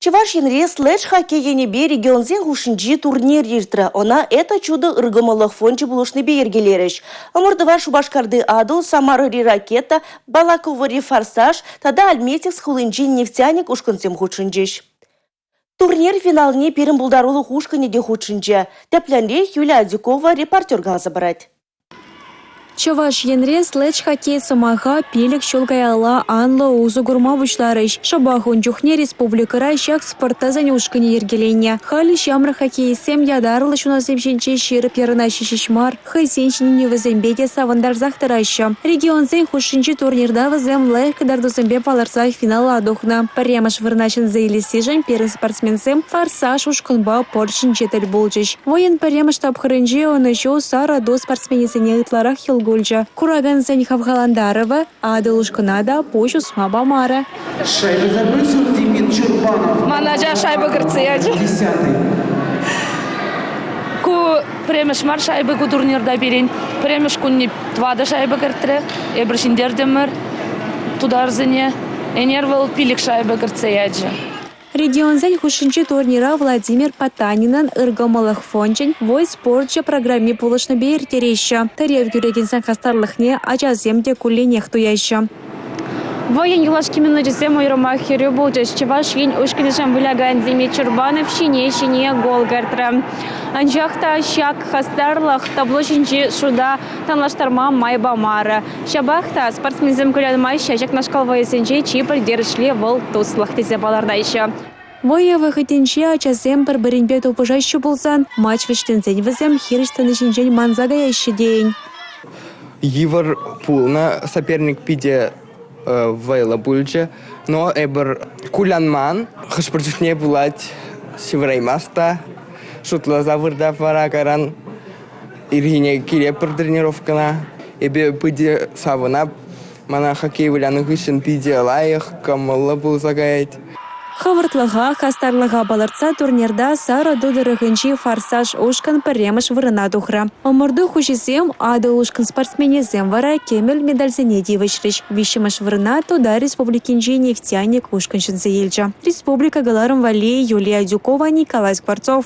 Чӑваш Енре следж-хоккей енӗпе регионсен хушшинчи турнир иртрӗ. Ӑна «Это чудо» ыркӑмӑллӑх фончӗ пулӑшнипе йӗркелерӗҫ. Ӑмӑртӑва Шупашкарти «Атӑл», Самарӑри «Ракета», Балаковӑри «Форсаж» тата Альметьевск хулинчи «Нефтяник» ушкӑнсем хутшӑнчӗҫ. Турнир финалне пирӗн пултарулӑх ушкӑнӗ те хутшӑнчӗ. Тӗплӗнрех Юлия Адюкова репортер каласа парать. Чӑваш Енре следж-хоккей сӑмаха 5 ҫул каялла анлӑ усӑ курма пуҫларӗҫ. Шӑпах ун чухне республикӑра ҫак спорт тӗсӗн ушкӑнӗ йӗркеленнӗ. Халӗ ҫамрӑк хоккеистсем ятарлӑ ҫунасем ҫинче ҫирӗп ярӑнаҫҫӗ ҫеҫ мар, хӑйсен ҫитӗнӗвӗсемпе те савӑнтарсах тӑраҫҫӗ. Регионсен хушшинчи турнирта вӗсем лайӑх кӑтартусемпе палӑрса финала тухнӑ. Пӗрремӗш вырӑна ҫӗнсе илессишӗн пирӗн спортсменсем «Форсаж» ушкӑнпа пӑр ҫинче тӗл пулчӗҫ. Вӑйӑн пӗрремӗш тапхӑрӗнче ӑнӑҫу Сарӑ ту спортсменӗсене ытларах йӑл кулчӗ. Куракансен хавхалантарӑвӗ Атӑл ушкӑна та пуҫ усма памарӗ. Шайба забросил Демид Чурбанов. Ман ача шайба кӗртсе ячӗ. Десятый. Ку пӗрремӗш мар шайба ку турнирта пирӗн. Пӗрремӗш кунне тӑватӑ шайба кӗртрӗ. Эпир ҫӗнтертӗмӗр тутарсене. Ӗнер вӑл пилӗк шайба кӗртсе ячӗ. Регионсен хушшинчи турнира Владимир Потанинӑн ыркӑмӑллӑх фончӗн «Вӑй спорчӗ» программи пулӑшнипе ирттереҫҫӗ. Тӗрев кӳрекенсен хастарлӑхне ачасем те кулленех туяҫҫӗ. Вӑйӑн юлашки минучӗсем уйрӑмах хӗрӳ пулчӗҫ. Чӑваш Ен ушкӑнӗшӗн вылякан Демид Чурбанов ҫине-ҫине гол кӗртрӗ. Анчах та ҫак хастарлӑх табло ҫинчи шута танлаштарма май памарӗ. Ҫапах та спортсменсем кулянмаҫҫӗ, ҫакнашкал вӑйӑсенче чи пӗлтерӗшли вӑл туслӑх тесе палӑртаҫҫӗ. Вӑйӑ вӑхӑтӗнче ачасем пӗр-пӗринпе тупӑшаҫҫӗ пулсан, матч вӗҫленсен вӗсем хирӗҫ тӑни ҫинчен манса каяҫҫӗ тейӗн. Йывӑр пулнӑ, соперник питӗ вӑйлӑ пулчӗ, но эпир кулянман. Хӑш-пӗр чухне пулать ҫывӑраймасть та, шутласа выртап вара кайран. Ирхине килетпӗр тренировкӑна. Эпӗ питӗ савӑнап. Мана хоккей вылянӑ хыҫҫӑн питӗ лайӑх, кӑмӑллӑ пулса каять. Хӑвӑртлӑха, хастарлӑха палӑртса турнирта Сарӑ ту тӑрӑхӗнчи «Форсаж» ушкӑн пӗрремӗш вырӑна тухрӗ. Ӑмӑрту хуҫисем, Атӑл ушкӑн спортсменӗсем вара кӗмӗл медальсене тивӗҫрӗҫ. Виҫҫӗмӗш вырӑна Тутар Республикинчи «Нефтяник» ушкӑн ҫӗнсе илчӗ. Республика кӑларӑм валли Юлия Адюкова, Николай Скворцов.